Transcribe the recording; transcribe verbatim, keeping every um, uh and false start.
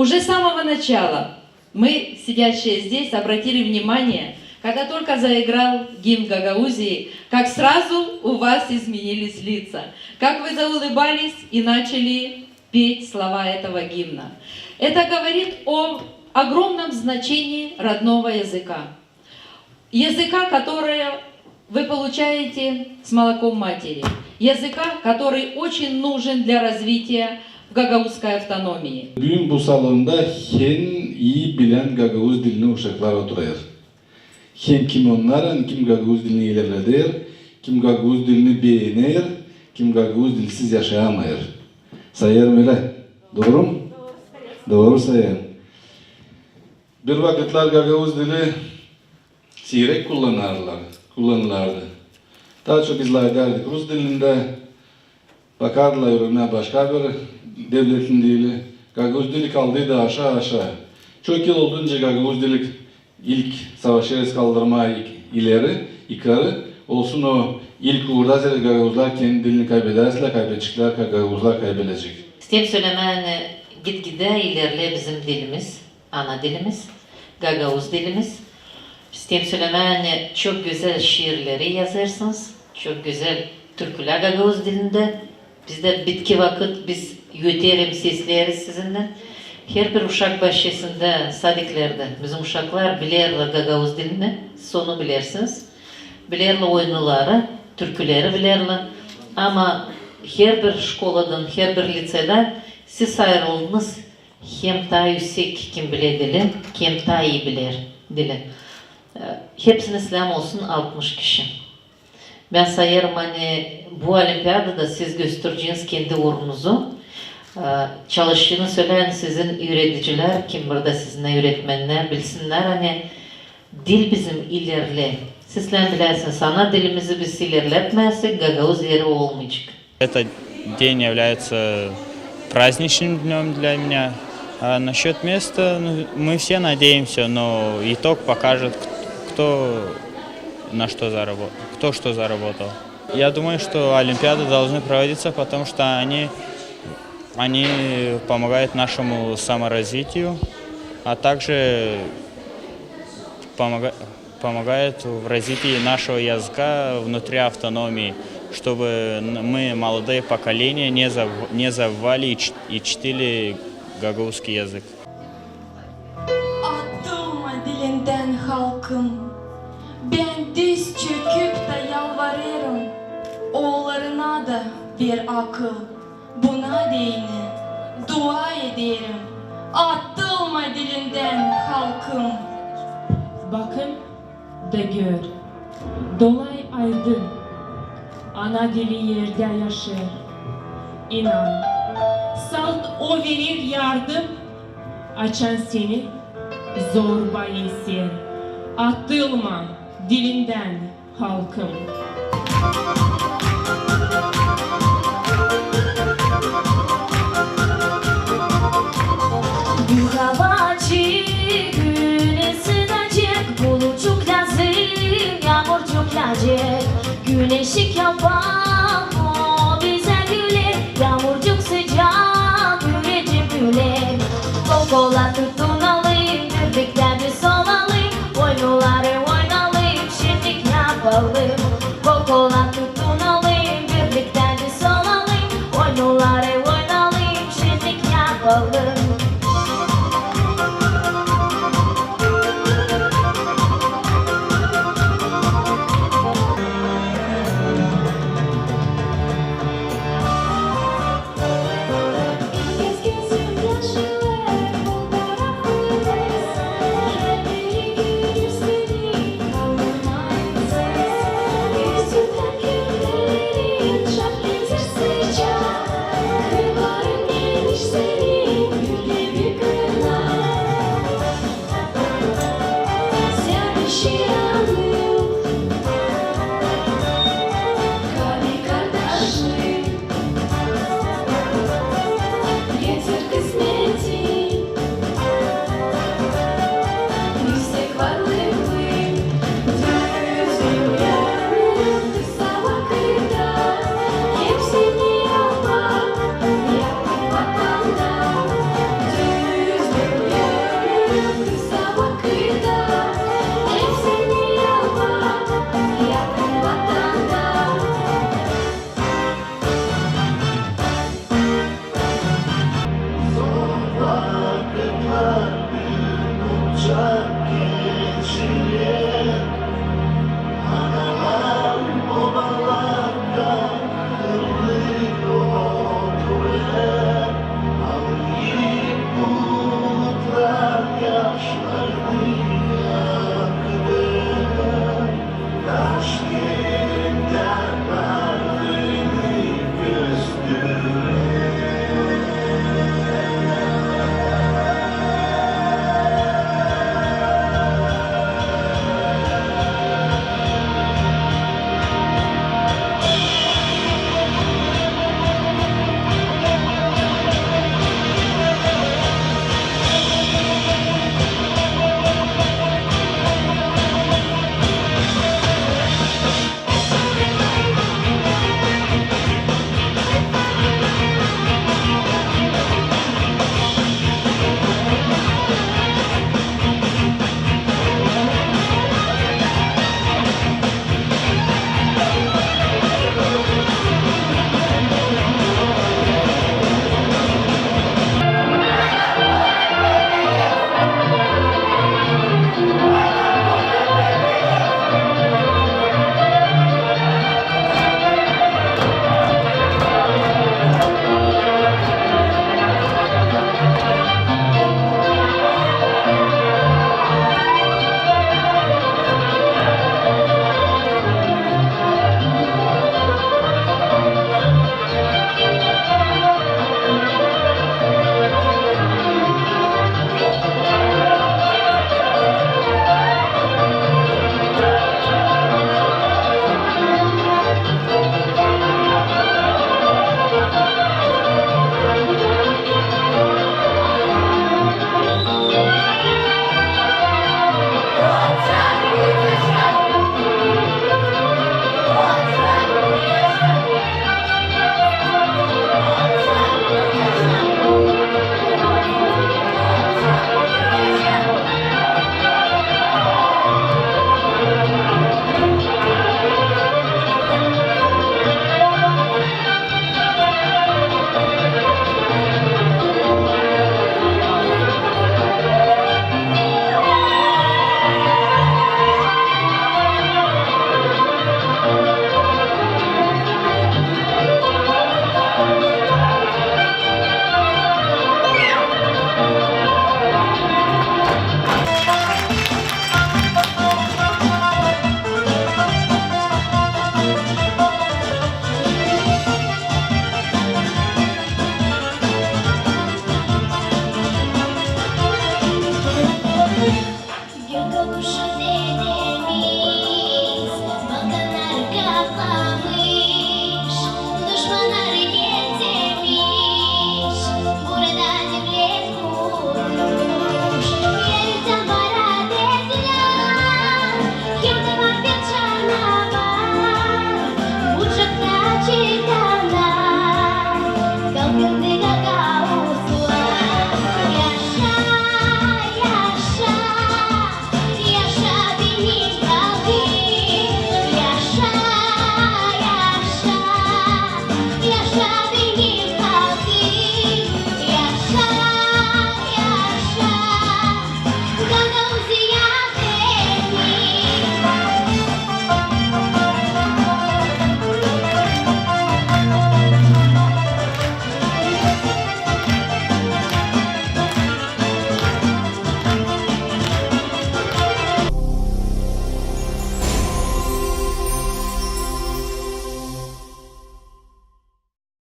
Уже с самого начала мы, сидящие здесь, обратили внимание, когда только заиграл гимн Гагаузии, как сразу у вас изменились лица, как вы заулыбались и начали петь слова этого гимна. Это говорит о огромном значении родного языка. Языка, которое вы получаете с молоком матери. Языка, который очень нужен для развития в гагаузской автономии. Büün bu salonda hem ii bilän gagauz dilini uşaklar oturêr. Hem kim onnar, ani kim gagauz dilini ilerleder, kim gagauz dilini beener, kim gagauz dilsiz yaşayamêêr. Sayêrım ölä. Dooru mu? Dooru sayêrım. Bir vakıtlar gagauz dili siirek kullanarlar, kullanılardı. Taa çok izläärdäk rus dilindä, bakardılar ürünä başka bir devletin dili. Gagauz dili kaldıydı aşaa-aşaa. Çok yıl oldunca gagauz dili ilk savaşêrız kaldırmaa ilk, ileri, yukarı. Olsun o ilk uurda, zerä gagauzlar kendi dilini kaybedersälär, kaybedeceklär, gagauzlar kaybedecek. İsteerim sölemää, ani gitgidä ilerleer bizim dilimiz. Ana dilimiz, gagauz dilimiz. İsteerim sölemää, ani çok gözäl şiirleri yazêrsınız, çok gözäl türkülär gagauz dilindä. Bizdä bitki vakıt biz öterim sesleri sizinnän. Herbir uşak başçasında, sadiklerdä bizim uşaklar bilerlär gagauz dilini, siz onu bilersiniz. Bilerlär oyunuları, türküleri bilerlär. Ama herbir şkoladan, herbir liţeydän siz ayırıldınız. Hem taa üüsek kim biler dili, hem taa ii biler dili. E, hepsini islää olsun altmış kişi. Bän sayêrım, ani bu olimpiadada siz göstereceniz kendi uurunuzu. E, çalışaceniz ölä, ani sizin üüredicilär, kim burada sizinnän üüretmennär, bilsinnär, ani dil bizim ilerleer. Siz islää bilersiniz, ana dilimizi biz ilerletmezsek, gagauz eri olmayacek. Этот день является праздничным днём для меня. А насчёт места, ну, мы все надеемся, но итог покажет, к-, кто на что зарабо-, кто что заработал. Я думаю, что олимпиады должны проводиться, потому что они, они помогают нашему саморазвитию, а также помога-, помогает в развитии нашего языка внутри автономии, чтобы н-, мы, молодое поколение, не заб-, не забывали и ч-, и чтили гагаузский язык. Atılma dilindän, halkım. Bän diz çöküp tä yalvarêrım, oollarına da ver akıl. Buna deyni dua ederim, atılma dilindän, halkım. Bakın da gör, dolay aydın, ana dili erdä yaşêêr. İnan, salt o verer yardım, açan seni zorba eser. Atılma dilindän, halkım. Büük hava açık, günä sıcacık, bulutçuk lääzım, yaamurcuk lääzım. Güneşik yapar, o bizä güler, yaamurcuk sıcak, ürejim güler. Kol-kola tutunalım, birliktä biz olalım, oyunları oynayalım, şennik yapalım. Kol-kola tutunalım,